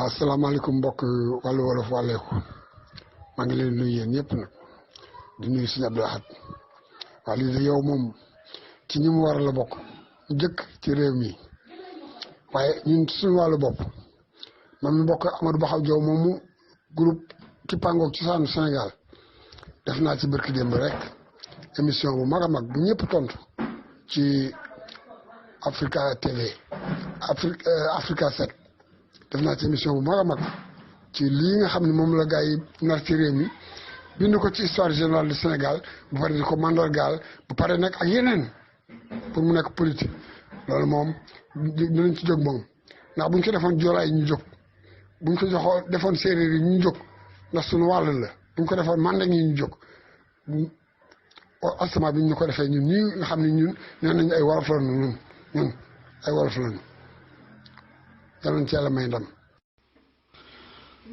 waaw asalaamaaleykum mbokk wàllu wolof wàlleeku maa ngi leen nuyu yéen ñëpp nag di nuyu Sëñ Abdou Lahad waaw lii de yow moom ci ñi mu war la bokk jëkk ci réew mi waaye ñun suñu wàllu bopp man mi bokk Amadou Baxaw Jaw moomu groupe Kippaangook Cosaanu Sénégal def naa ci barki démb rek émission bu mag a mag bu ñëpp tontu ci Africa TV Africa 7 def naa ci émission bu mag a mag ci lii nga xam ne moom la gars yi nar ci réew mi bind ko ci histoire générale du Sénégal bu pare di ko mandargaal bu pare nag ak yeneen pour mu nekk politique loolu moom dinañ ci jóg moom ndax buñ ko defoon joolaay ñu jóg buñ ko defoon séeréer yi ñu jóg ndax suñu wàll la buñ ko defoon mandeng yi ñu jóg asama bi ñu ko defee ñun ñii nga xam ne ñun nee nañ ay wolof lañu ñun ay wolof lañu yal nañ ci yàlla may ndam.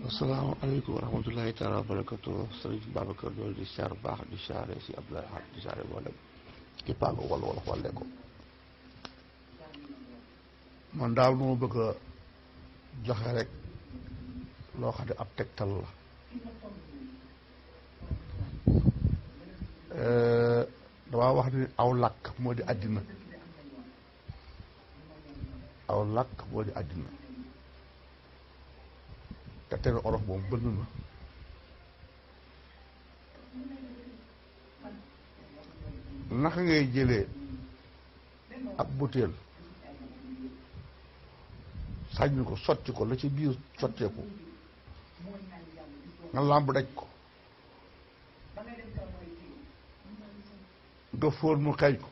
asalaamaaleykum wa rahmatulahi taala wa barakatu sëriñ Babacar loolu di siyaar baax di siyaare si Abdou Lahad di siyaare boole Kippaangook wala wolof wàlle ko man daal moo bëgg a joxe rek loo xam ne ab tegtal la damaa wax ni aw làkk moo di àddina aw làkk moo di àddina te tere olof moom bënn na naka ngay jëlee ab butéel sàññi ko sotti ko la ci biir sotteeku nga làmb daj ko nga fóon mu xeeñ ko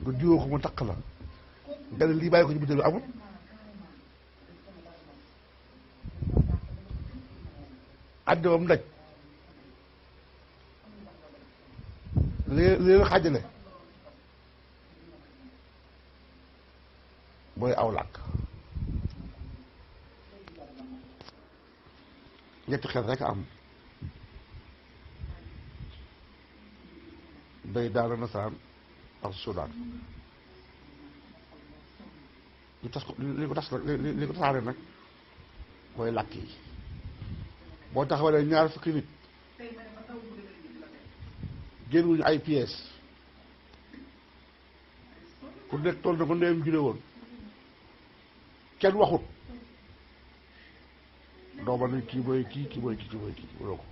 nga diwoo ko mu takk la nga ne lii bàyyi ko ci butéel bi amul àddina ba mu daj li xaajale mooy aw làkk ñetti xel rek am day daara nasaraan ak Sudan li ko tasaare nag mooy làkk yi boo taxawalee ñaar fukki nit génnuñu ay pièces ku nekk toll na ko ndeyam jure woon kenn waxut dooma nañ kii mooy kii mooy kii waroo ko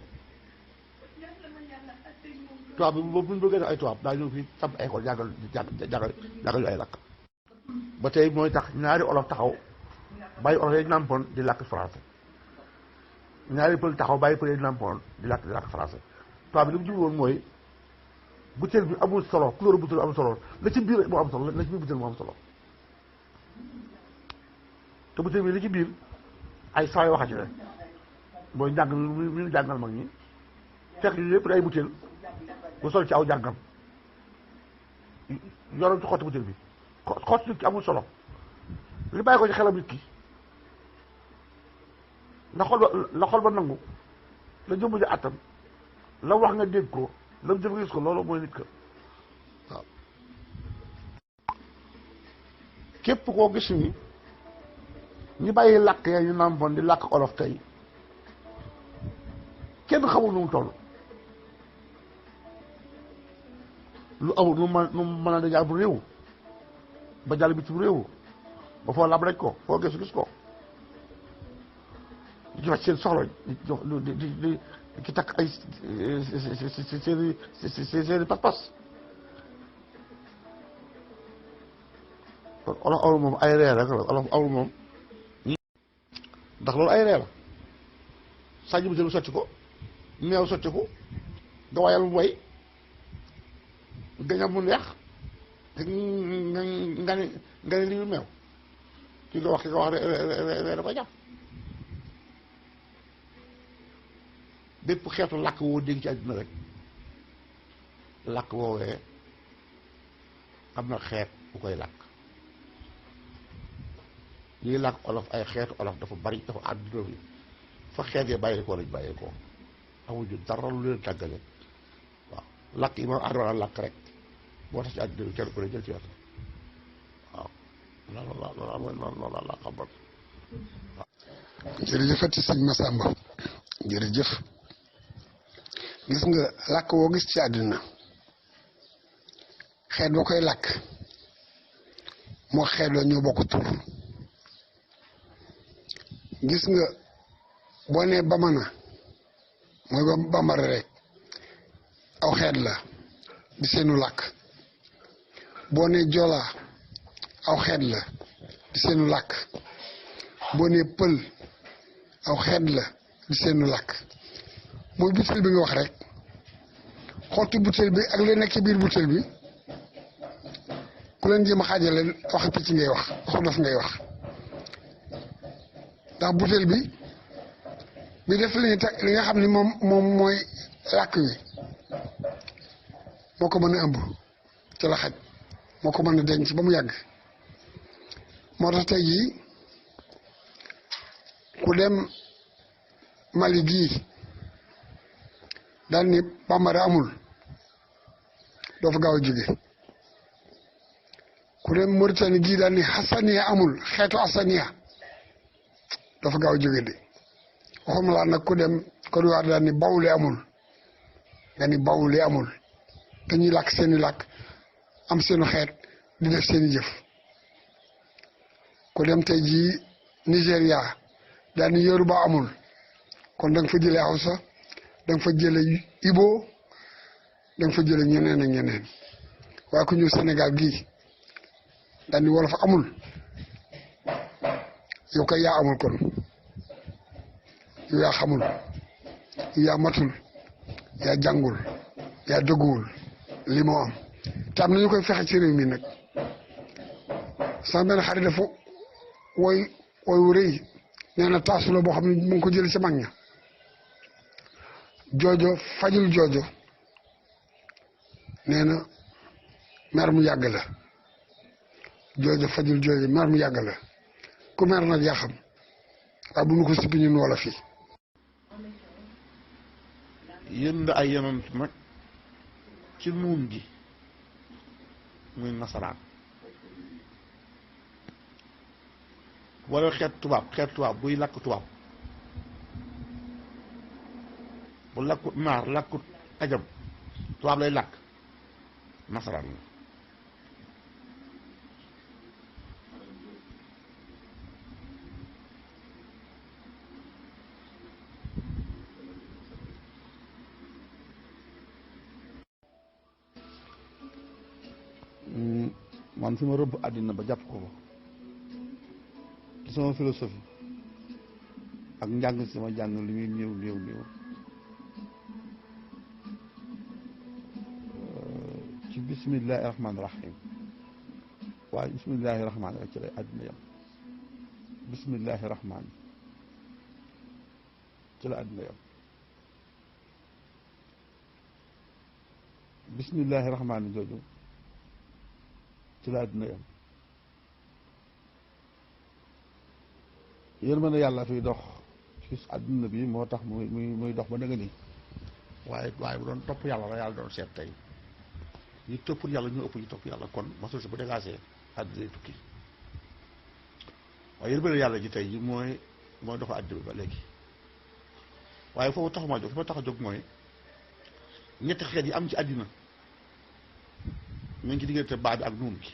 tubaab bi boobu bu ñu bëggee def ay tubaab daa ñëw fii samp ay école jàngal ñu ay làkk ba tey mooy tax ñaari olof taxaw bàyyi olof yi nàmpoon di làkk français ñaari pël taxaw bàyyi pël yi nàmpoon di làkk français tubaab bi li mu jublu woon mooy butéel bi amul solo couleur butéel bi amul solo la ci biir moo am solo la ci biir butéel moo am solo te butéel bi li ci biir ay saway waxa ci ne mooy njàng mi jàngal mag ñi fekk yi yëpp ay butéel bu sol ci aw jàngam yoroon ci xotti butéel bi xotti nit ki amul solo li bàyyi ko ci xelam nit ki la xol ba nangu la jëmb ji attan la wax nga dégg ko la jëf nga gis ko loolu mooy nit ka waaw képp koo gis ni ñi bàyyi làkk ya ñu nàmpoon di làkk olof tey kenn xamul nu mu toll lu amul nu mën a da jaar bu réew ba jàll bitim réew ba foo lab rek ko foo gis ko di faj seen soxla di ki takk ay seeni pas-pas kon olof awul moom ay reer rek la olof awul moom ndax loolu ay reer la sànni bi sotti ko meew sotti ko nga wayal mu way gañam mu neex nga ne lii meew ki nga wax reer ko jàpp bépp xeetu làkk woo dégg ci àddina rek làkk woowee am na xeet bu koy làkk lii làkk olof ay xeetu olof dafa bari dafa àdduna bi fa xeet yi bàyyi lañ bàyyi ko amuñu dara lu leen tàggale waaw làkk yi moom àdduna làkk rek moo tax ci àdduna bi kenn ku ne jël ci wet waaw loolu la xam waaw jërëjëfati sëñ Massamba jërëjëf. gis nga làkk woo gis ci àddina xeet boo koy làkk moo xeet la ñoo bokk tur. gis nga boo nee bamana mooy bambara rek aw xeet la di seenu làkk. boo nee jola aw xeet la di seenu làkk. boo nee pël aw xeet la di seenu làkk. mooy butéel bi nga wax rek xottu butéel bi ak li nekk ci biir butéel bi ku leen jéem a xaajale wax picc ngay wax waxu dof ngay wax. ndax butéel bi def li nga xam ni moom mooy làkk wi moo ko mën a ëmb ci la xaj moo ko mën a denc ba mu yàgg. moo tax tey jii ku dem Mali gii daal ni bambara amul doo fa gaaw a jóge. ku dem Mauritanie gii daal ni Hassania amul xeetu Hassania doo fa gaaw a jóge de. waxuma laa nag ku dem Côte d'Ivoire daal ni bawule amul nga ni bawule amul dañuy làkk seeni làkk am seenu xeet di def seeni jëf. ku dem tey jii Nigéria daal ni Yoruba amul kon da nga fa jëlee Hausa da nga fa jëlee Ibo da nga fa jëlee ñeneen ak ñeneen. waaye ku ñëw Sénégal gii daal ni wolof amul yow kay yaa amul kon yow yaa xamul yaa matul yaa jàngul yaa dëgguwul li moo am. te am nañu koy fexe ci réew mi nag. sama benn xarit dafa woy wu rëy nee na taasu la boo xam ne mu ngi ko jëlee ci mag ña. joojo fajul joojo nee na mer mu yàgg la. joojo fajul joojo mer mu yàgg la ku mer nag yaa xam waaye bu nu ko sippi ñun wala fii. yënd ay yonent nag ci nuun gi muy nasaraan wala xeet tubaab buy làkk tubaab bu làkkut naar làkkut ajam tubaab lay làkk nasaraan la. man fi ma rëbb àddina ba jàpp ko ci sama philosophie ak njàng si sama jàng li muy néew ci bismillahi rahmaani rahim waaye bismillahi rahmaani rek ci lay àddina yam bismillahi rahmaani ci la àddina yam bismillahi rahmaani jooju ci la àddina yam. yërmande yàlla fiy dox ci àdduna bi moo tax muy dox ba dëgg nii waaye bu doon topp yàlla la yàlla doon seet tey ñi toppul yàlla ñu ëpp ñu topp yàlla kon masul si bu dégagé àddina tukki waaye yërmande yàlla ji tey ji mooy dox àddina bi ba léegi. waaye foofu taxuma jóg fi ma tax a jóg mooy ñetti xeet yi am ci àddina mu ngi ci diggante baa bi ak nuun gi.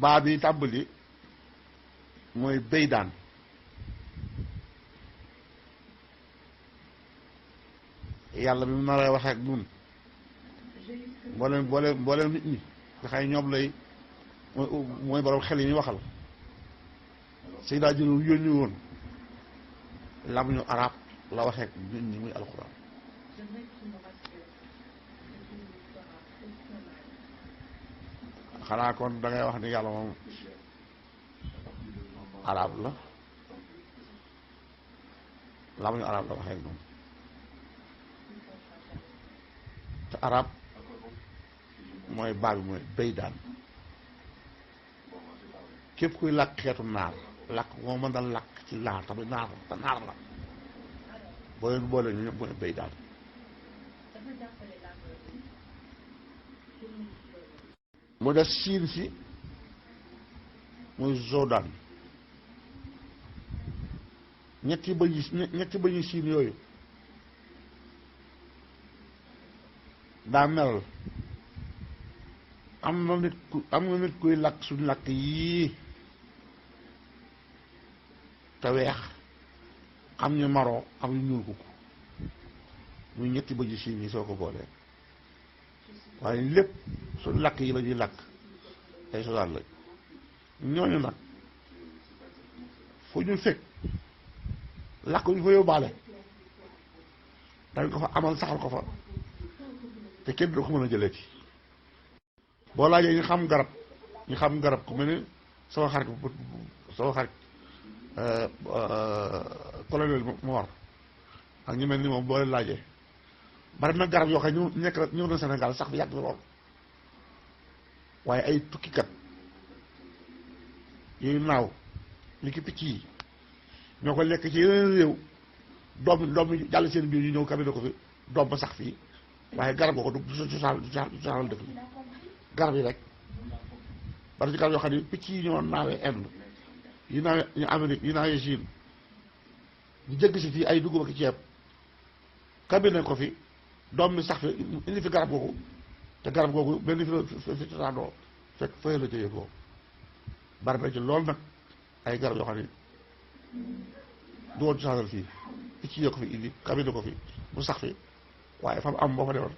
baa bi tàmbali mooy béy daan yàlla bi mu nar a waxee ak ñun mbooleem nit ñi nga xam ne ñoom lay mooy borom xel yi ñuy waxal Seydina Jibril yónni woon lam ñu arab la waxee ak nit ñi muy alxuraan. xanaa kon da ngay wax ni yàlla moom arab la lamañu arab la waxee ak moom te arab mooy baal bi mooy béy daan képp kuy làkk xeetu naar làkk moo mën dal làkk ci naar tamit naar la boo leen boole ñu ñëpp mooy béy daan. mu des siin si muy Zodan ñetti bëñ yi siin yooyu daa melal am na nit kuy lakk suñ lakk yii te weex am ñu maroo am ñu ñuul kukk muy ñetti bëj siin yi soo ko boolee waaye lépp suñ lakk yi la ñuy lakk ay sosaan lañ ñooñu nag fu ñu fekk lakk ñu fa yóbbaale dañ ko fa amal saxal ko fa te kenn du ko mën a jëlee ci boo laajee ñu xam garab ku mel ni sama xarit colonel Mor ak ñu mel ni moom boo leen laajee bari na garab yoo xam ne ñëw na Sénégal sax bi yàgg na lool waaye ay tukkikat yuy naaw li ki picc yi ñoo ko lekk ci yeneen réew doom yi jàll seen biir ñu ñëw kabine ko fi doom ba sax fii waaye garab goo ko du sosaal dëkk bi garab yi rek bari ci garab yoo xam ne picc yi ñoo naawee Inde yi naawee ñu Amérique yi naawee Chine ñu jëgg si fii ay dugub ak ceeb kabine ko fi doom bi sax fi indi fi garab googu te garab googu benn fi tasaandoo fekk fëye la jëyee boobu bari na ci loolu nag ay garab yoo xam ne du woon cosaanal fii picc yi ko fi indi kabine ko fi mu sax fi waaye fa mu am boo fa demoon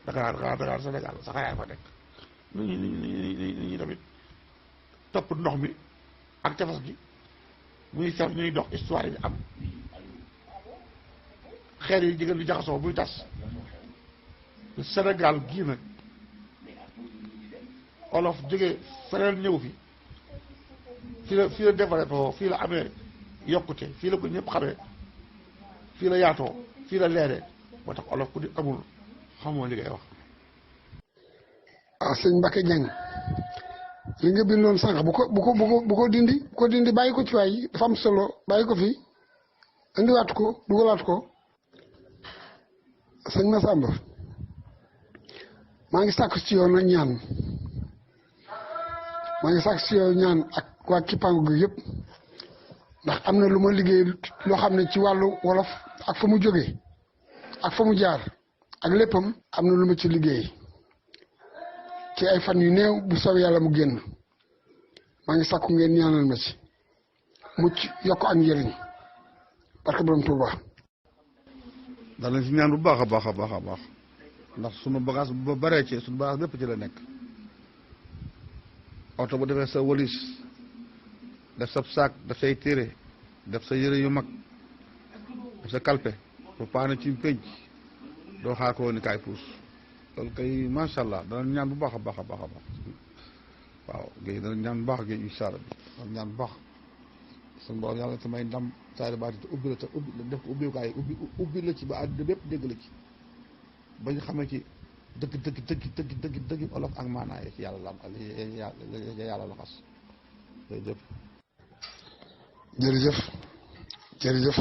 Dakar Sénégal sax yaay fa nekk nit ñi tamit topp ndox mi ak tefes gi muy fer ñuy dox histoire yi am xeer yi jigéen di jaxasoo muy tas Sénégal gii nag olof jógee feneen ñëw fii la développé fii la amee yokkute fii la ko ñëpp xamee fii la yaatoo fii la leeree moo tax olof ku di amul xamoo li ngay wax. sëñ Mbacke Dieng li nga bindoon sànq bu ko dindi bàyyi ko ci waay dafa am solo bàyyi ko fi indiwaat ko dugalaat ko sëñ Massamba maa ngi sàkku ci yow nag ñaan ak waa Kippangu gi yëpp ndax am na lu ma liggéey loo xam ne ci wàllu wolof ak fa mu jógee ak fa mu jaar ak léppam am na lu ma ci liggéey ci ay fan yu néew bu soobee yàlla mu génn maa ngi sàkku ngeen ñaanal ma ci mucc yokk ak njëriñ barke borom Tuuba. danañ ci ñaan bu baax a baax a baax a baax ndax sunu bagage bu baree ci sunu bagage lépp ci la nekk oto bu defee sa walis def sa saak def say téere def sa yëre yu mag def sa kalpe bu paane ci pénc doo xaar ko ni kaay puus loolu kay macha allah danañ ñaan bu baax a baax a baax a baax waaw géey danañ ñaan bu baax géey incha allah danañ ñaan bu baax suñu borom yàlla te may ndam saari baati te ubbi la te ubbi def ko ubbiwukaay ubbi la ci ba àddina bépp dégg la ci ba ñu xamee ci dëgg olof ak maanaa yi ci yàlla lam ak yàlla la xas jërëjëf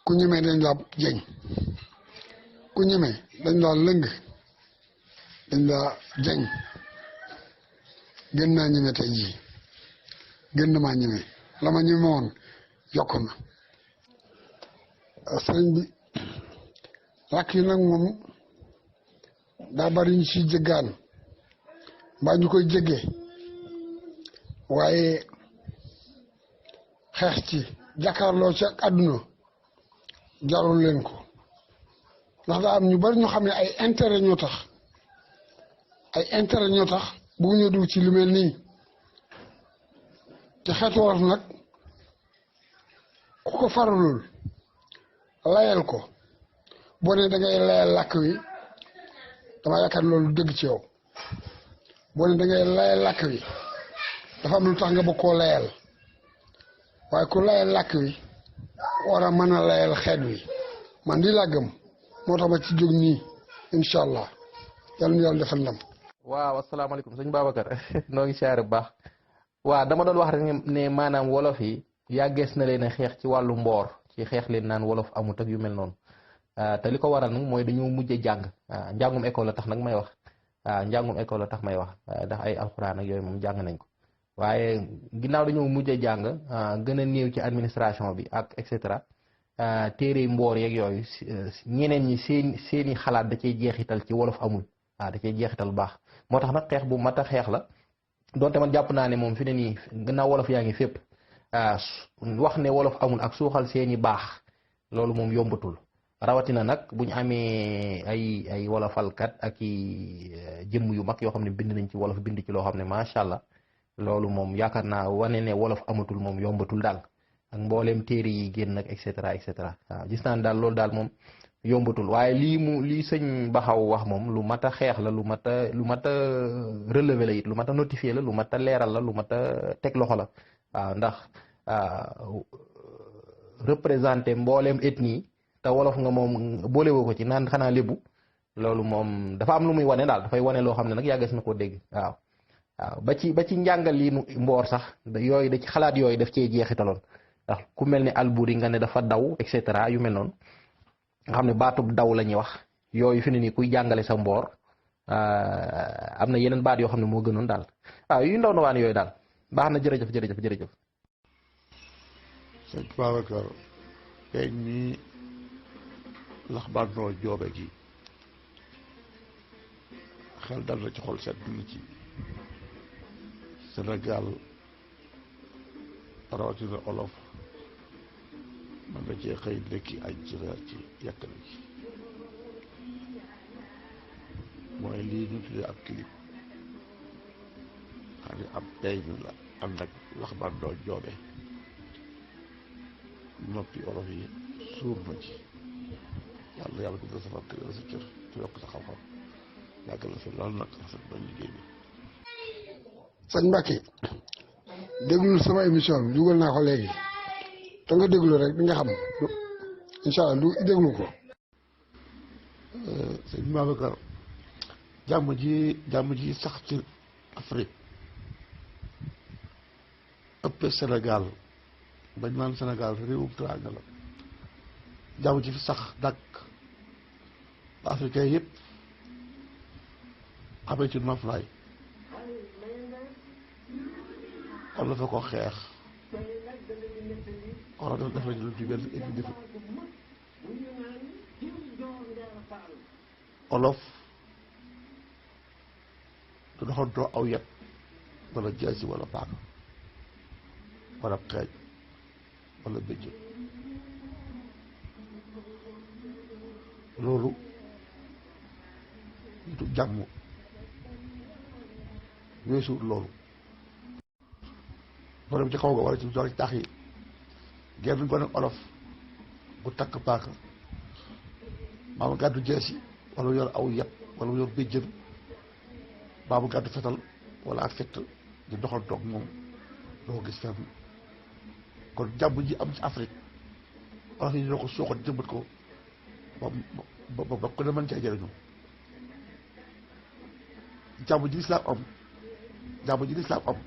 ku ñemee dañ laa jeñ ku ñemee dañ laa lëng dañ laa jeñ gën naa ñeme tey jii gën na maa ñeme la ma ñeme woon yokk na sëriñ bi làkk yi nag moom daa bari ñu ciy jéggaan mbaa ñu koy jéggee waaye xeex ci jàkkaarloo ci ak àdduna jarul leen ko ndax daa am ñu bari ñoo xam ne ay intérêt ñoo tax bu ñu dugg ci lu mel nii te xeetu wolof nag ku ko faralul layal ko boo ne da ngay layal làkk wi dama yaakaar loolu dëgg ci yow boo ne da ngay layal làkk wi dafa am lu tax nga bëgg koo layal waaye ku layal làkk wi war a mën a layal xeet wi man di laa gëm moo tax ma ci jóg nii incha allah yàlla na yàlla defal ndam. waaw asalaamaaleykum sëñ Babacar noo ngi siyaare bu baax waaw dama doon wax rek ne maanaam wolof yi yàggees na leen a xeex ci wàllu mboor ci xeex leen naan wolof amut ak yu mel noonu te li ko waral nag mooy dañoo mujj jàng njàngum école la tax nag may wax njàngum école la tax may wax ndax ay alxuraan ak yooyu moom jàng nañ ko waaye ginnaaw dañoo mujj a jàng gën a néew ci administration bi ak et cetera téere mboor yeeg yooyu ñeneen ñi seeni xalaat da cay jeexital ci wolof amul da cay jeexital bu baax moo tax nag xeex bu mat a xeex la donte man jàpp naa ne moom fi ne nii gannaaw wolof yaa ngi fépp wax ne wolof amul ak suuxal seeni baax loolu moom yombatul rawatina nag bu ñu amee ay wolofalkat ak i jëmm yu mag yoo xam ne bind nañ ci wolof bind ci loo xam ne macha allah loolu moom yaakaar naa wane ne wolof amatul moom yombatul daal ak mbooleem téere yi génn nag et cetera et cetera waaw gis naa ne daal loolu daal moom yombatul waaye lii sëñ Baxaw wax moom lu mat a xeex la lu mat a relever la it lu mat a notifier la lu mat a leeral la lu mat a teg loxo la waaw ndax représenté mbooleem ethnie te wolof nga moom boolewoo ko ci naan xanaa lébu loolu moom dafa am lu muy wane daal dafay wane loo xam ne nag yàggas na koo dégg waaw ba ci njàngal yi mboor sax yooyu da ci xalaat yooyu daf cee jeexitaloon ndax ku mel ne Alburi nga ne dafa daw et cetera yu mel noonu nga xam ne baatub daw la ñuy wax yooyu fi ne nii kuy jàngale sa mboor am na yeneen baat yoo xam ne moo gënoon daal waaw yu ndaw ndawaan yooyu daal baax na jërëjëf. sëñ Babacar feeñ mi lax bandoo joobe gi xel dal na ci xol seet na ci Sénégal rawatina olof man nga cee xëy ndekki añ ci reer ci yekk na ci mooy lii ñu tuddee ab clip xam ne ab tey mi la ànd ak lax bandoo joobe noppi olof yi suur na ci yàlla ko sa fan te sa cër te yokk sa xam-xam yàgg la fi lool nag rafet ba liggéey bi. sëñ Mbacke déglul sama émission bi dugal naa ko léegi te nga déglu rek di nga xam incha allah du déglu ko. sëñ Babacar jàmm ji sax ci Afrique ëpp Sénégal bañ naan Sénégal réewum teraanga la jàmm ji fi sax dàkk ba africain yëpp amee ci noflaay kon la fa ko xeex wala def nañu lu ci benn émi defut olof du doxantoo aw yet wala jaasi wala paaka wala xeej wala bëccëg loolu du jàmm weesu loolu boo dem ci kaw ga wala ci doon ci tax yi genn gone olof bu takk paaka maama gàddu jeesi wala mu yor aw yet wala mu yor béjjën maama gàddu fetal wala ak fett di doxantoog moom doo ko gis fenn kon jàmm ji am ci Afrique olof yi dina ko suuxat jëmbat ko ba ku ne mën cee jëriñu jàmm ji lislaam am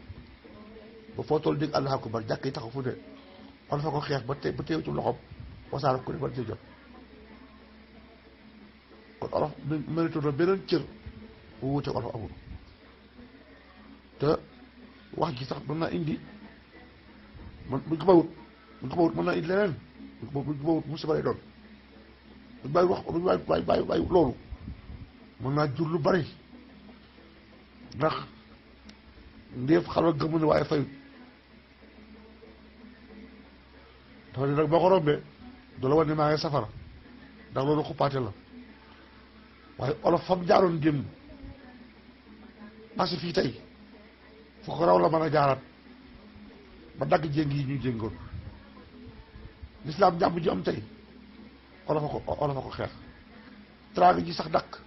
ba foo toll dégg Allahu akbar jàkk yi taxaw fu ne olof a ko xeex ba teew ci loxoom wasaara ku ne mën cee jot kon olof mérite na beneen cër bu wuute olof amul te wax ji sax mën naa indi buñ ko bawut mën naa indi leneen buñ ko bawut musiba lay doon buñ bàyyi wax buñ bàyyi loolu mën naa jur lu bari ndax ndéef xalwa gëmm ne waaye fayut dafa ne nag boo ko rombee du la wan ne maa ngi safara ndax loolu xuppaate la waaye olof fam jaaroon démb parce fii tey fu ko raw la mën a jaaraat ba dagg jéng yi ñuy jéngoon lislaam jàmm ji am tey olof a ko xeex teraanga ji sax dakk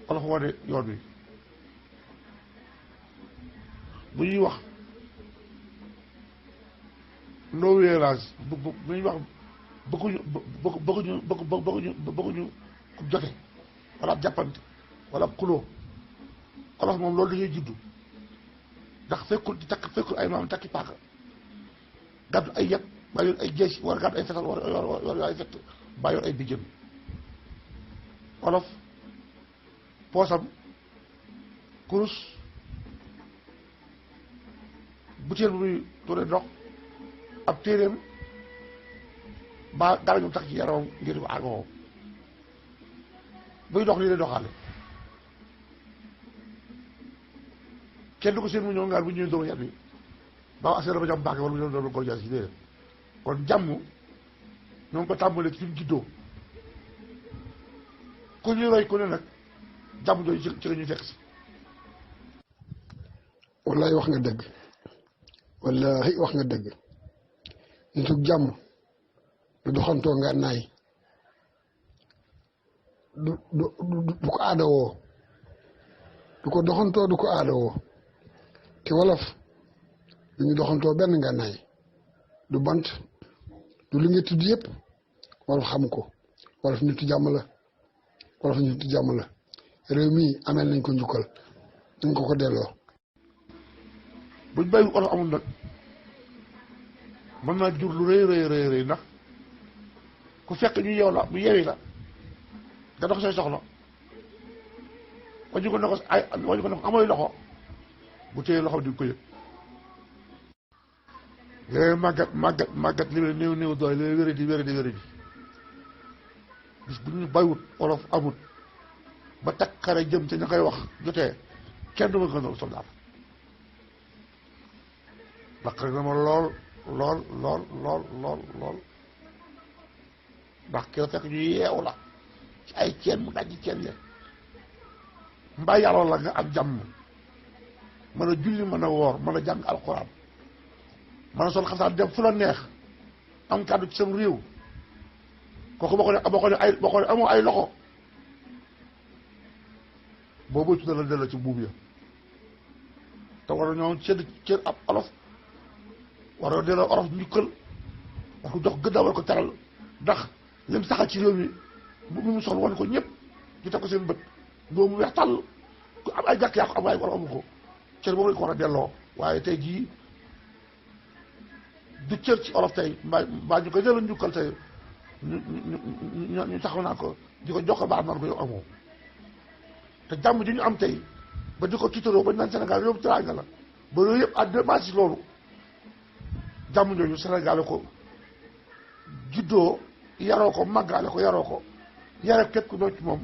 olof wane yoon wi bu ñuy wax non violence bu ñuy wax bëgguñu jote wala ab jàppante wala ab xuloo olof moom loolu dañuy juddu ndax fekkul ay maam takki paaka gàddu ay yet baa yoon ay jees war gàddu ay fetal war ay fett baa yoon ay bijjën olof poosam kurus butéel bu muy tuure ndox ab téeréem ba dara ñu tax ci yaramam ngir ko aar moom buy dox lii lay doxaale kenn du ko seen mu ñëw ngaar bu ñëwee doomu yat bi ba askan ba jàmm baax wala mu ñëw doomu ko jaas si déedéet kon jàmm ñoo ngi ko tàmbalee ci fi mu juddoo ku ñuy roy ku ne nag jàmm jooju ci la ñuy fekk si. wallaay wax nga dëgg wallahi wax nga dëgg nitu jàmm du doxantoo nga naay du ko aadawoo du ko doxantoo du ko aadawoo te wolof du ñu doxantoo benn nga naay du bant du li nga tudd yëpp wolof xam ko wolof nitu jàmm la wolof nitu jàmm la réew mii ameel nañ ko njukkal nañ ko delloo. buñ bàyyi wolof amul nag mën naa jur lu rëy ndax ku fekk ñu yeew la bu yeewi la nga dox say soxla wañu ko ne ko amooy loxo bu téye loxo di ko yëg léegi màggat li néew doole li wéri di bis bu ñu bàyyiwut wolof amut ba takk xare jëm te ña koy wax jotee kenn du ma gënal soldat naqari na ma lool ndax kii fekk ñu yeew la ci ay ceen mu daj ceen le mbaa yàlla la nga am jàmm mën a julli mën a woor mën a jàng alxuraan mën a sol xasaan dem fu la neex am kàddu ci sam réew kooku boo ko ne amoo ay loxo boobu tudd la delloo ci buub ya te war a ñoo cër ab olof war a delloo olof njukkal war ko jox gëddaa war ko teral ndax lim saxal ci réew mi bu mu soxla wan ko ñëpp ñu teg ko seen bët boobu mu weex tàll ku am ay gàkk yaa ko am ay war amu ko cër boobu lañ ko war a delloo waaye tey jii du cër ci olof tey mbaa ñu koy delloo njukkal tey ñu taxaw naa ko di ko jox ko baax naan ko yow amoo te jàmm ji ñu am tey ba di ko tiitaroo ba ñu naan Sénégal yow teraanga la ba loolu yëpp àddina maa si loolu jàmm jooju Sénégal ko juddoo yaroo ko màggaale ko yaroo ko yare képp ku doon ci moom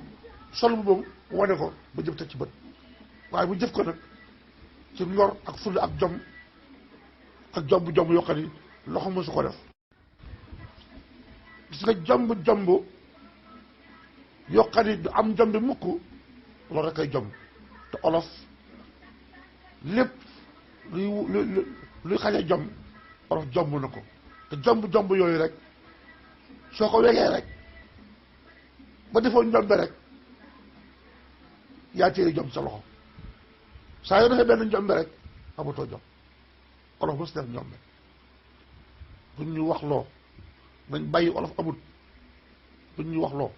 sol bu moom wane ko ba jëf teg ci bët waaye bu jëf ko nag ci ngor ak fulla ak jom ak jomb yokkat yi loxo mësu ko def gis nga jomb yokkat yi du am jom bi mukk loolu rek ay jomb te olof lépp luy xañe jom olof jomb na ko te jomb yooyu rek soo ko wegee rek ba defoo njombe rek yaa téye jom sa loxo saa yoo defee benn njombe rek amatoo jom olof mos def njombe buñ ñu wax loo nañ bàyyi olof amut buñ ñu wax loo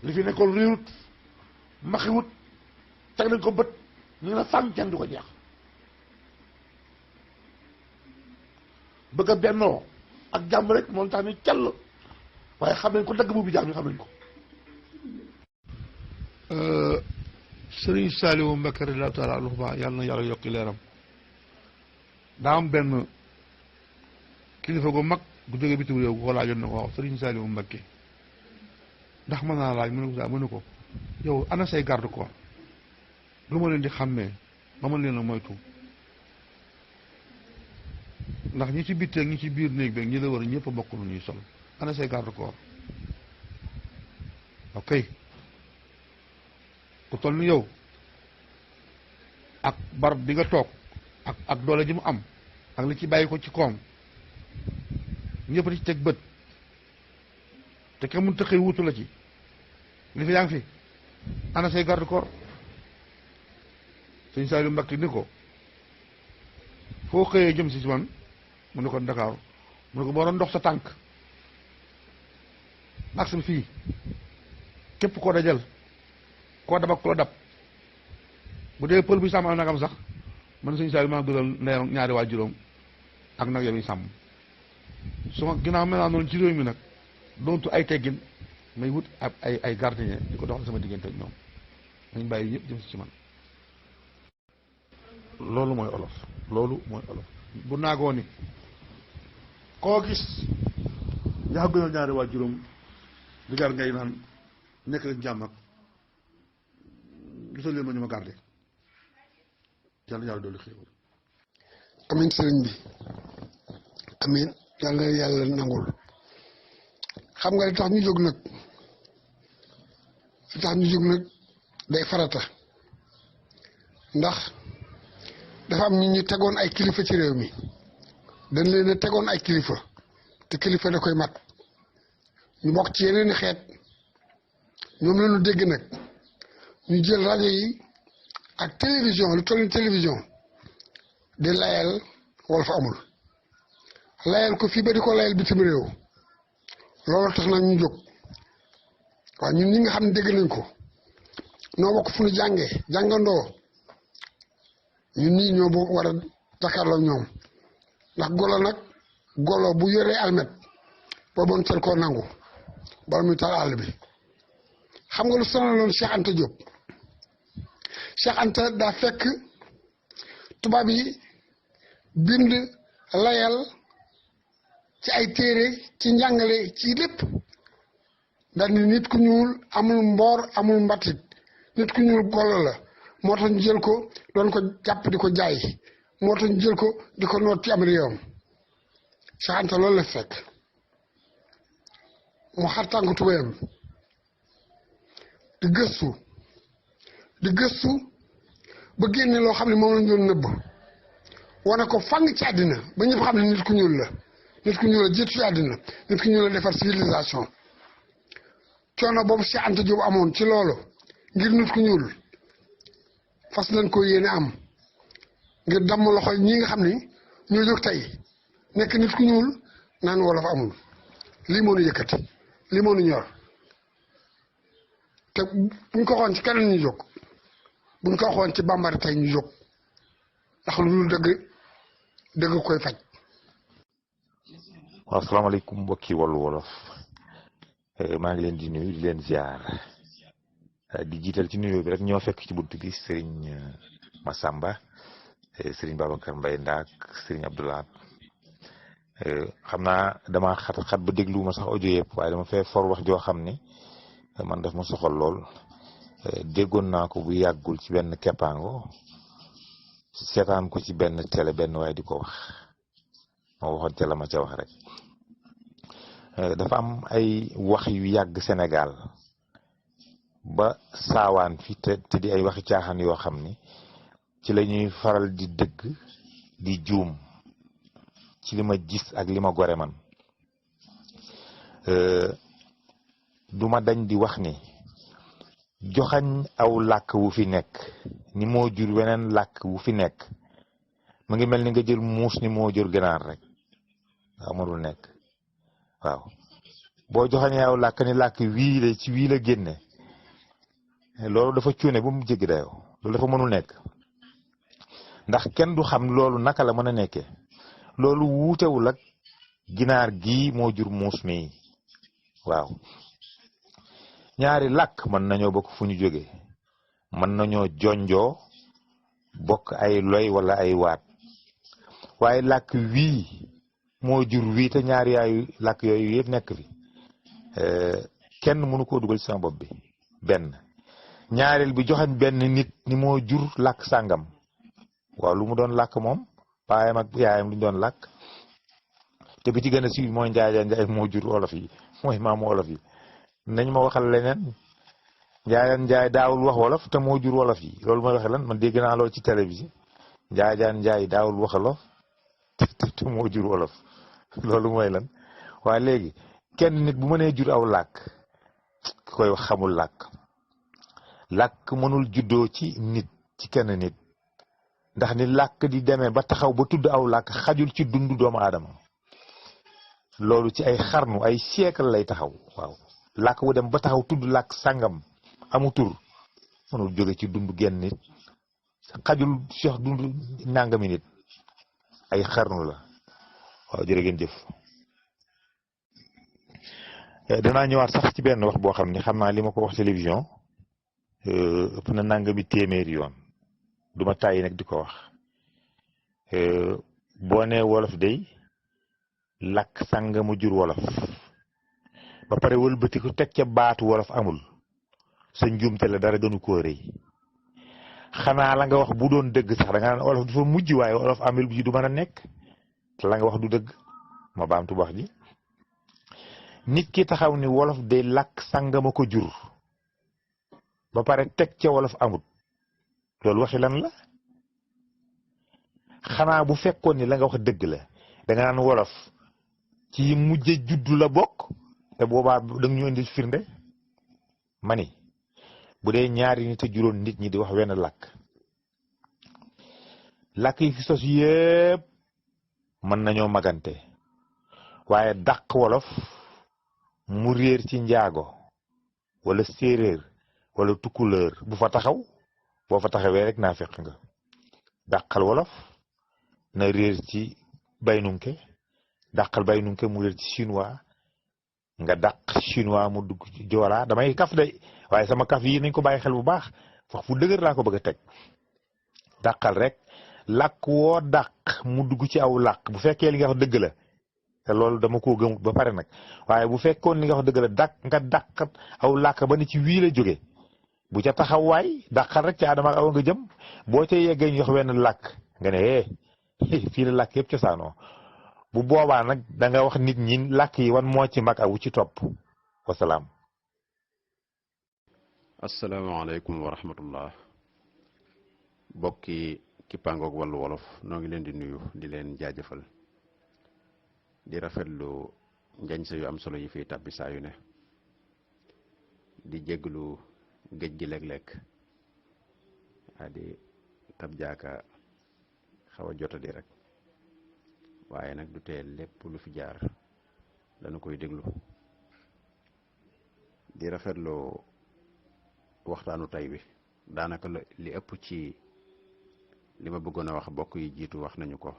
li fi nekkoon réerut maxiwut teg nañ ko bët ñu ne fànn kenn du ko jeex bëgg a bennoo ak jàmm rek moom tax ni cell waaye xam nañ ko dagg bu bi jaam yi xam nañ ko. Sëriñ Saliou Mbacké radiyallaahu taala anhu yàlla na yàlla yokki leeram daa am benn kilifa gu mag gu jóge bitim réew ko laajoon na ko waaw Sëriñ Saliou Mbacké ndax mën naa laaj mu ne ko yow ana say garde corps lu ma leen di xàmmee ma mën leen a moytu ndax ñi ci bitti ak ñi ci biir néeg beeg ñi la war ñëpp a bokk lu ñuy sol ana say garde corps ok ku toll ni yow ak barab bi nga toog ak doole ji mu am ak li ci bàyyi ko ci koom ñëpp di ci teg bët te kenn mënut a xëy wutu la ci li fi yaa ngi fi ana say garde corps sëñ Saliou Mbacké ni ko foo xëyee jëm si man mu ne ko Dakar mu ne ko boo doon dox sa tànk ak sa fii képp koo dajal koo dab ak koo dab bu dee pël bi sàmm am nagam sax man sëñ Saliou maa ngi dugal ndeyam ñaari waajuram ak nag yow sàmm su ma ginnaaw mel naa noonu ci réew mi nag doontu ay teggin may wut ay gardien di ko doxal sama diggante ak ñoom nañ bàyyi ñëpp jëm si ci man loolu mooy olof loolu mooy olof bu naagoo ni koo gis yaa gënal ñaari waa juróom du jar ngay naan nekk rek jàmm ak gisal leen ma ñu ma gardé yàlla doolu xéewal amiin sëriñ bi amiin yàlla nangul xam nga li tax ñu jóg nag day farata ndax dafa am ñu tegoon ay kilifa ci réew mi dañ leen a tegoon ay kilifa te kilifa da koy mat ñu bokk ci yeneen xeet ñoom la ñu dégg nag ñu jël rajo yi ak télévision lu toll ni télévision di layal Wolof amul layal ko fii ba di ko layal bitim réew loolu tax nag ñu jóg waaw ñun ñi nga xam ne dégg nañ ko noo bokk fu ñu jàngandoo ñun nii ñoo bokk war a jàkkaarloo ñoom ndax golo bu yoree almet boobu teel koo nangu bala muy taal àll bi xam nga lu sonaloon Cheikh Anta Diop Cheikh Anta daa fekk tubaab yi bind layal ci ay téere ci njàngale ci lépp daal ni nit ku ñuul amul mboor amul mbatit nit ku ñuul golo la moo tax ñu jël ko doon ko jàpp di ko jaay moo tax ñu jël ko di ko noot ci am réewam Cheikh Anta loolu la fekk mu xar tànku tubéyam di gëstu ba génne loo xam ne moom lañ doon nëbb wane ko fang ci àddina ba ñëpp xam ne nit ku ñuul la jiitu ci àddina nit ku ñuul la defar civilisation coono boobu Cheikh Anta Diop amoon ci loolu ngir nit ku ñuul fas nañ ko yéene am ngir damm loxo ñi nga xam ni ñoo jóg tey nekk nit ku ñuul naan wolof amul lii moo nu yëkkati lii moo nu ñor te buñ ko waxoon ci keneen ñu jóg buñ ko waxoon ci bambara tey ñu jóg ndax lu dul dëgg koy faj. waaw asalaamaaleykum mbokki Wallu Wolof maa ngi leen di nuyu di leen ziar di jiital ci nuyoo bi rek ñoo fekk ci bunt bi Serigne Massamba Serigne Babacar Mbaye Ndaak Serigne Abdoulaye xam naa dama xat ba dégluwuma sax audio yëpp waaye dama fee for wax joo xam ni man daf ma soxal lool déggoon naa ko bu yàggul ci benn keppaango seetaan ko ci benn télé benn waaye di ko wax moo waxoon ca la ma ca wax rek dafa am ay wax yu yàgg Sénégal ba saawaan fi te di ay waxi caaxaan yoo xam ni ci la ñuy faral di dëgg di juum ci li ma gis ak li ma gore man du ma dañ di wax ni joxañ aw làkk wu fi nekk ni moo jur weneen làkk wu fi nekk mu ngi mel ni nga jël muus ni moo jur ganaar rek waaw mënul nekk waaw boo joxañee aw làkk ni làkk wii la ci wii la génne loolu dafa cuune ba mu jéggi dayoo loolu dafa mënul nekk ndax kenn du xam loolu naka la mën a nekkee loolu wuutewul ak ginaar gii moo jur muus mi waaw ñaari làkk mën nañoo bokk fu ñu jóge mën nañoo jonjoo bokk ay loy wala ay waat waaye làkk wii moo jur wii te ñaari yaayu làkk yooyu yëpp nekk fi kenn mënu koo dugal ci sama bopp bi benn ñaareel bi joxañ benn nit ni moo jur làkk sàngam waaw lu mu doon làkk moom baayam ak yaayam lu ñu doon làkk te bi ci gën a siiw mooy njaay moo jur olof yi mooy maamu olof yi nañ ma waxal leneen njaay daawul wax wolof te moo jur wolof yi loolu mooy waxe lan man dégg naa loolu ci télévision njaay daawul wax wolof te moo jur wolof loolu mooy lan waaye léegi kenn nit bu mënee jur aw làkk ki koy wax xamul làkk mënul juddoo ci nit ci kenn nit ndax ni làkk di demee ba taxaw ba tudd aw làkk xajul ci dundu doomu aadama loolu ci ay xarnu ay siècle lay taxaw waaw làkk wu dem ba taxaw tudd làkk sàngam amu tur mënul jóge ci dund genn nit xajul sox dund nàngami nit ay xarnu la waaw jërë ngeen jëf danaa ñëwaat sax ci benn wax boo xam ne xam naa li ma ko wax télévision ëpp na nàngami téeméeri yoon duma tàyyi nag di ko wax boo nee wolof day làkk sàngama jur wolof ba pare wëlbati ko teg ca baatu wolof amul sa njuumte la dara gënu koo rëy xanaa la nga wax bu doon dëgg sax da nga naan wolof du fa mujj waaye wolof amul bi du mën a nekk te la nga wax du dëgg ma baamtu wax ji nit ki taxaw ni wolof de làkk sàngama ko jur ba pare teg ca wolof amut loolu waxi lan la xanaa bu fekkoon ni la nga wax dëgg la da nga naan wolof ci mujje juddu la bokk te boobaa da nga ñu indil firnde ma ni bu dee ñaari nit a juróon nit ñi di wax wenn làkk yi fi sos yépp mën nañoo magante waaye dàq wolof mu réer ci njaago wala séeréer wala tukkuleur bu fa taxaw boo fa taxawee rek naa fekk nga dàqal wolof na réer ci baynunke dàqal baynunke mu réer ci chinois nga dàq chinois mu dugg ci joolaa damay kaf de waaye sama kaf yi nañ ko bàyyi xel bu baax wax fu dëgër laa ko bëgg a teg dàqal rek làkk woo dàq mu dugg ci aw làkk bu fekkee li nga wax dëgg la te loolu dama koo gëmut ba pare nag waaye bu fekkoon li nga wax dëgg la dàq nga dàq aw làkk ba ni ci wii la jóge bu ca taxawaay dàqal rek ca Adama ak Awa nga jëm boo ca yeggee ñu wax wenn làkk nga ne fii la làkk yëpp cosaanoo bu boobaa nag da nga wax nit ñi làkk yi wan moo ci mag ak wu ci topp wasalaam. asalaamaaleykum wa rahmatullah bokki kippaangoog wàllu wolof noo ngi leen di nuyu di leen jaajëfal di rafetlu njañse yu am solo yi fiy tàbbi saa yu ne di jégglu géej gi léeg-léeg di tab jaaka xaw a jotadi rek waaye nag du tee lépp lu fi jaar dana koy déglu di rafetlu waxtaanu tey bi daanaka li ëpp ci li ma bëggoon a wax bokk yi jiitu wax nañu ko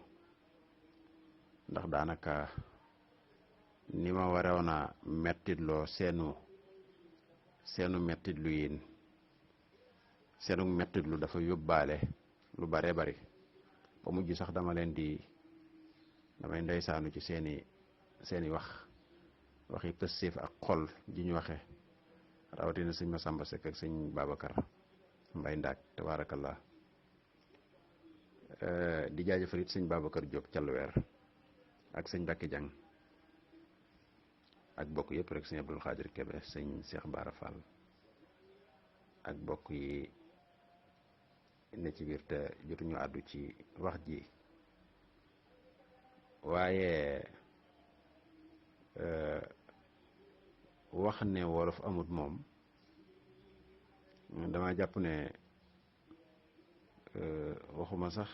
ndax daanaka ni ma waroon a mettitloo seenu mettitlu yéen seenu mettitlu dafa yóbbaale lu bare bari ba mujj sax damay ndeysaanu ci seeni waxi pëstéef ak xol ji ñu waxe rawatina sëñ Masamba Seck ak sëñ Babacar Mbay Ndaak tabaarakallah di jaajëfal it sëñ Babacar Diop Calluweer ak sëñ Bakki Jang ak bokk yëpp rek sëñ Abdul Xaadir Kebe sëñ Cheikh Bara Fall ak bokk yi ne ci biir te jotuñu àddu ci wax ji waaye wax ne wolof amut moom dama jàpp ne waxuma sax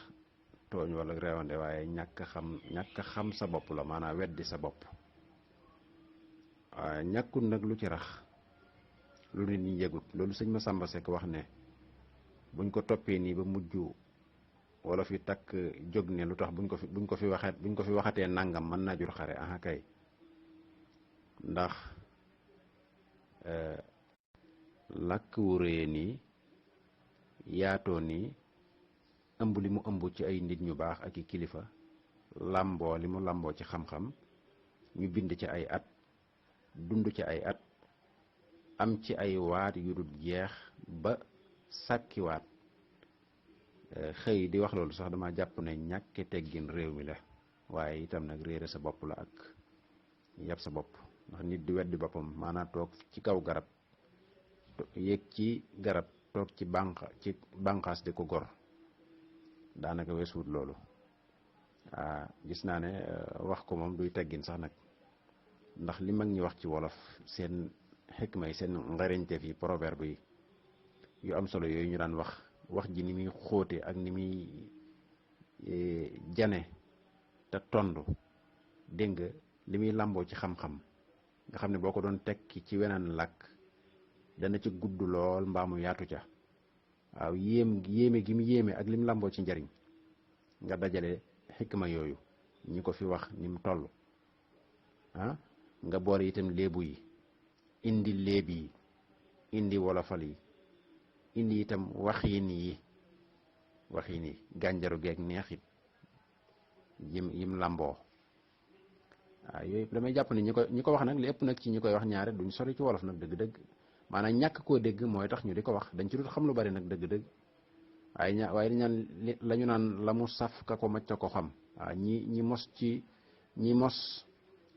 tooñ wala réewande waaye ñàkk xam sa bopp la maanaam weddi sa bopp waaye ñàkkul nag lu ci rax lu nit ñi yëgut loolu sëñ Masamba Seck wax ne buñ ko toppee nii ba mujj wolof yi takk jóg ne lu tax buñ ko fi waxatee nangam mën naa jur xare aha kay ndax làkk wu rëyee nii yaatoo nii ëmb li mu ëmb ci ay nit ñu baax ak i kilifa làmboo li mu làmboo ci xam-xam ñu bind ci ay at dund ci ay at am ci ay waat yu dul jeex ba sàkkiwaat xëy di wax loolu sax dama jàpp ne ñàkke teggin réew mi la waaye itam nag réere sa bopp la ak yab sa bopp ndax nit di weddi boppam maanaam toog ci kaw garab yéeg ci garab toog ci bànqaas di ko gor daanaka weesuwut loolu gis naa ne wax ko moom duy teggin sax nag ndax li mag ñi wax ci wolof seen xikma yi seen ngariñteef yi proverbe yi yu am solo yooyu ñu daan wax ji ni muy xóote ak ni muy jane te tondu dégg nga li muy làmboo ci xam-xam nga xam ne boo ko doon tekki ci weneen làkk dana ci gudd lool mbaamu yaatu ca waaw yéeme gi mu yéeme ak lim làmboo ci njariñ nga dajale xikma yooyu ñi ko fi wax ni mu toll nga boole itam léebu yi indi léeb yi indi wolofal yi indi itam waxiin yi gànjaru geeg neexit yim làmboo waaw yooyu damay jàpp ne ñi ko wax nag li ëpp nag ci ñi koy wax ñaare duñ sori ci wolof nag dëgg-dëgg maanaam ñàkk koo dégg mooy tax ñu di ko wax dañ ci dul xam lu bari nag dëgg-dëgg waaye dañ naan la ñu naan la mu saf ka ko macca ko xam waaw ñi mos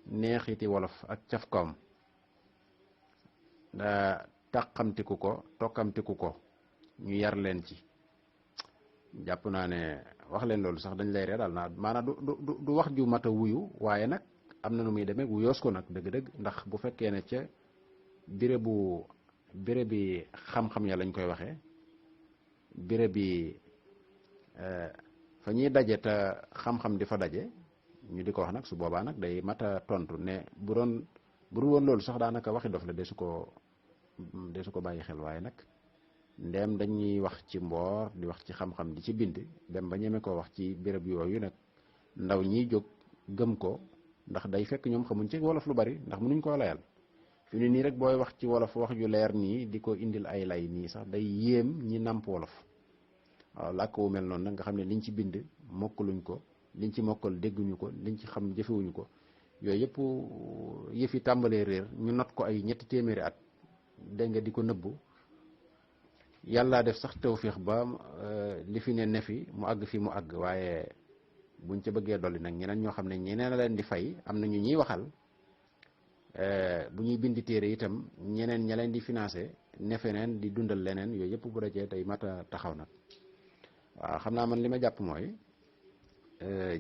neexiti wolof ak caf kawam taqamtiku ko tokkamtiku ko ñu yar leen ci jàpp naa ne wax leen loolu sax dañ lay ree daal naa maanaam du wax ju mat a wuyu waaye nag am na nu muy demee wuyoos ko nag dëgg-dëgg ndax bu fekkee ne ca béré bi xam-xam ya lañ koy waxee béré bi fa ñuy daje te xam-xam di fa daje ñu di ko wax nag su boobaa nag day mat a tontu ne bu dul woon loolu sax daanaka waxi dof la de su ko bàyyi xel waaye nag ndéem dañuy wax ci mboor di wax ci xam-xam di ci bind dem ba ñeme koo wax ci béréb yooyu nag ndaw ñiy jóg gëm ko ndax day fekk ñoom xamuñ ci wolof lu bari ndax mënuñ koo layal fi ne nii rek booy wax ci wolof wax ju leer nii di ko indil ay lay nii sax day yéem ñi nàmp wolof waaw làkk wu mel noonu nag nga xam ne liñ ci bind mokkaluñ ko liñ ci mokkal dégguñu ko liñ ci xam jëfewuñu ko yooyu yëpp yëfi tàmbalee réer ñu not ko ay 300 at dégg nga di ko nëbbu yàlla def sax tawféex ba li fi ne fi mu àgg fi mu àgg waaye buñ ca bëggee dolli nag ñeneen ñoo xam ne ñeneen a leen di fay am na ñu ñuy waxal bu ñuy bindi téere itam ñeneen ña leen di financé ne feneen di dundal leneen yooyu yëpp bu dajee day mat a taxaw nag waaw xam naa man li ma jàpp mooy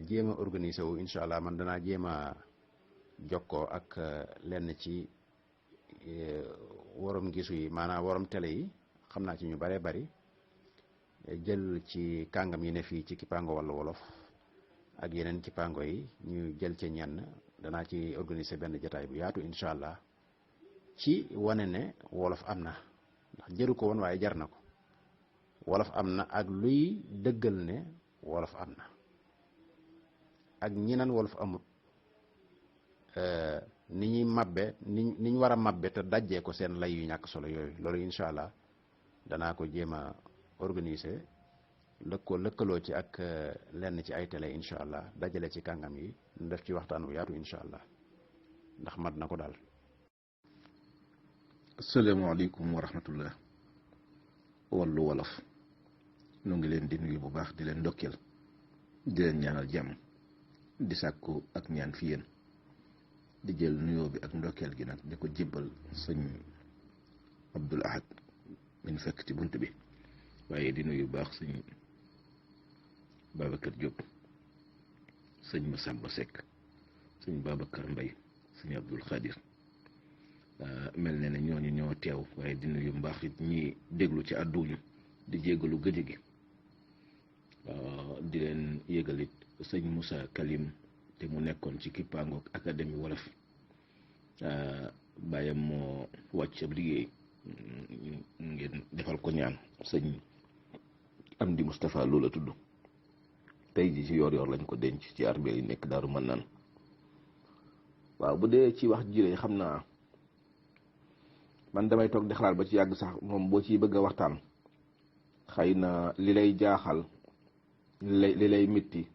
jéem a organiser wu incha allah man danaa jéem a jokkoo ak lenn ci worom gisu yi maanaam worom télé yi xam naa ci ñu bëree bëri jël ci kàngam yi ne fii ci Kipango wala wolof ak yeneen Kipango yi ñu jël ca ñenn danaa ci organiser benn jotaay bu yaatu incha allah ci wane ne wolof am na ndax jëru ko woon waaye jar na ko wolof am na ak luy dëggal ne wolof am na ak ñi naan wolof amut ni ñuy mabbe ni ñu war a mabbe te dajjee ko seen lay yu ñàkk solo yooyu loolu incha allah danaa ko jéem a organiser lëkkaloo ci ak lenn ci ay télé incha allah dajale ci kàngam yi ñu def ci waxtaan wu yaatu incha allah ndax mat na ko daal. asalaamaaleykum wa rahmatullah Wallu Wolof nu ngi leen di nuyu bu baax di leen ndokkeel di leen ñaanal jàmm di sàkku ak ñaan fi yéen di jël nuyoo bi ak ndokkeel gi nag di ko jébbal sëñ Abdul Ahad min fekk ci bunt bi waaye di nuyu bu baax sëñ Babacar Diop sëñ Massamba Seck sëñ Babacar Mbay sëñ Abdul Xaadir mel ne ñooñu ñoo teew waaye di nuyu mbaax it ñi déglu ci àdduñu di jéggalu gëj gi di leen yégal it sëñ Moussa Kalim te mu nekkoon ci Kipango académie wolof bàyyam moo wàcc ab liggéey ngeen defal ko ñaan sëñ Amdi Moustapha loolu la tudd tey ji ci yor lañ ko denc ci armeel yi nekk Daaru Mannaan waaw bu dee ci wax jile xam naa man damay toog di xalaat ba ci yàgg sax moom boo ciy bëgg a waxtaan xëy na li lay jaaxal li lay mitti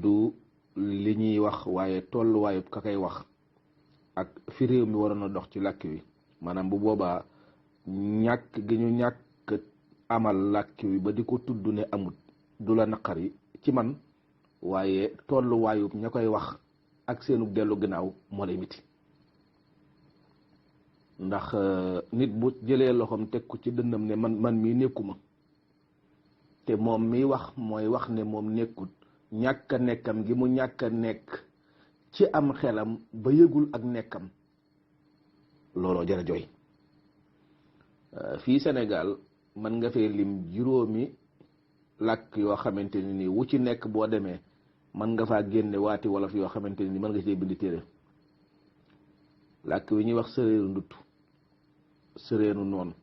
du li ñuy wax waaye tolluwaayu ka koy wax ak fi réew mi waroon a dox ci làkk wi maanaam bu boobaa ñàkk gi ñu ñàkk amal làkk wi ba di ko tudd ne amut du la naqari ci man waaye tolluwaayu ña koy wax ak seenu dellu gannaaw moo lay mitti ndax nit bu jëlee loxoom teg ko ci dënnam ne man mii nekkuma te moom miy wax mooy wax ne moom nekkut ñàkk a nekkam gi mu ñàkk a nekk ci am xelam ba yëgul ak nekkam looloo jara jooy fii Sénégal mën nga fee lim juróomi làkk yoo xamante ni nii wu ci nekk boo demee mën nga faa génne waati wolof yoo xamante ni mën nga see bind téere làkk wi ñuy wax séréeru ndutt séréeru noon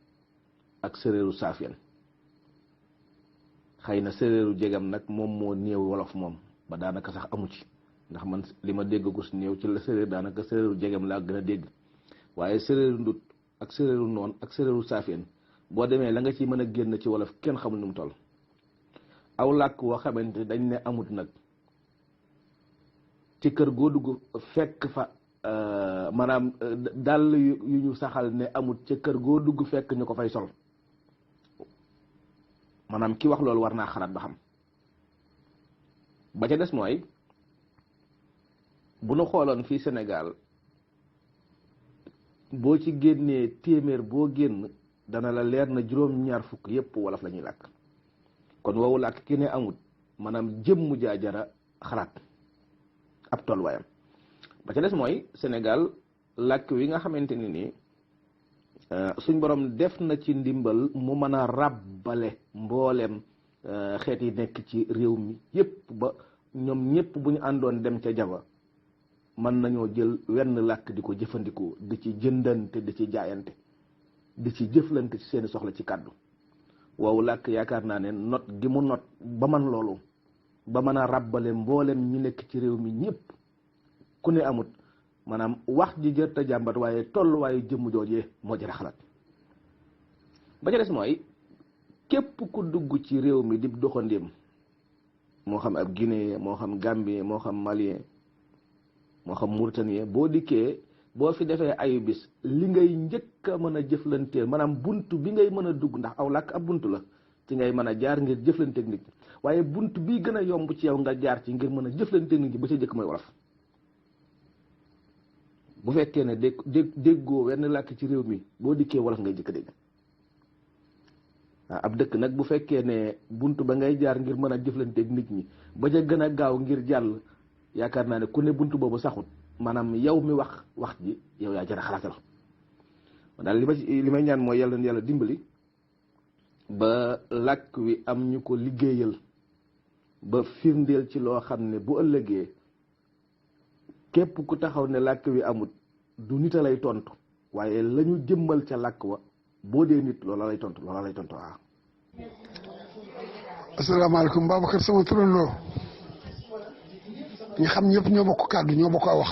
ak séréeru saafeen xëy na séréeru jegam nag moom moo néew wolof moom ba daanaka sax amu ci ndax man li ma dégg gus néew ci la séréer daanaka séréeru jegam laa gën a dégg waaye séréeru ndut ak séréeru noon ak séréeru saafeen boo demee la nga ci mën a génn ci wolof kenn xamul nu mu toll aw làkk woo xamante dañ ne amut nag ci kër goo dugg fekk fa maanaam dàll yu ñu saxal ne amut ca kër goo dugg fekk ñu ko fay sol maanaam ki wax loolu war naa xalaat ba xam. ba ca des mooy bu nu xooloon fii Sénégal boo ci génnee téeméer boo génn dana la leer na juróom-ñaar fukk yépp wolof la ñuy làkk kon woowu làkk ki ne amut maanaam jëmm jaajara xalaat ab tolluwaayam. ba ca des mooy Sénégal làkk wi nga xamante ni nii suñ borom def na ci ndimbal mu mën a ràbbale mbooleem xeet yi nekk ci réew mi yépp ba ñoom ñépp bu ñu àndoon dem ca jaba mën nañoo jël wenn làkk di ko jëfandikoo di ci jëndante di ci jaayante di ci jëflante ci seeni soxla ci kàddu woowu làkk yaakaar naa ne not gi mu not ba man loolu ba mën a ràbbale mboolem ñi nekk ci réew mi ñépp ku ne amut maanaam wax ji jër ta jàmbat waaye tolluwaayu jëmm joojee moo jëra xalaat. ba ca des mooy képp ku dugg ci réew mi di doxandéem moo xam ab Guinée moo xam Gambie moo xam Malien moo xam Mauritanie boo dikkee boo fi defee ayu bis li ngay njëkk a mën a jëflanteel maanaam bunt bi ngay mën a dugg ndax aw làkk ab bunt la ci ngay mën a jaar ngir jëflanteeg nit ñi waaye bunt bii gën a yomb ci yow nga jaar ci ngir mën a jëflanteeg nit ñi ba ca jëkk mooy wolof. bu fekkee ne déggoo wenn làkk ci réew mi boo dikkee wolof ngay jëkk a dégg ab dëkk nag bu fekkee ne bunt ba ngay jaar ngir mën a jëflanteeg nit ñi ba ca gën a gaaw ngir jàll yaakaar naa ne ku ne bunt boobu saxut maanaam yow mi wax ji yow yaa jar a xalaatal daal li may ñaan mooy yàlla na yàlla dimbali ba làkk wi am ñu ko liggéeyal ba firndeel ci loo xam ne bu ëllëgee képp ku taxaw ne làkk wi amut du nit a lay tontu waaye la ñu jëmmal ca làkk wa boo dee nit loola lay tontu waaw. asalaamaaleykum Babacar sama turandoo ñi xam ñëpp ñoo bokk kàddu ñoo bokk a wax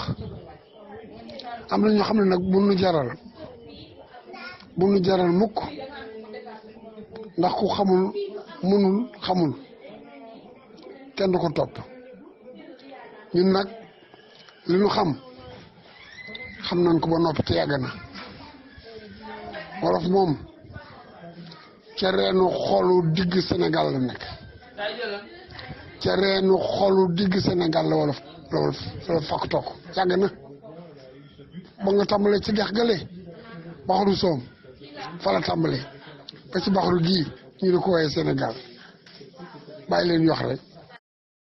am na ñoo xam ne nag bu nu jaral mukk ndax ku xamul mënul xamul kenn du ko topp ñun nag li nu xam nañ ko ba noppi te yàgg na wolof moom ca reenu xolu digg Sénégal la nekk ca reenu xolu digg Sénégal la wolof la fakk toog yàgg na ba nga tàmbalee ci dex gële baxaru soom fa la tàmbalee ba ci baxaru gii ñu di ko woowee Sénégal bàyyi leen yox rek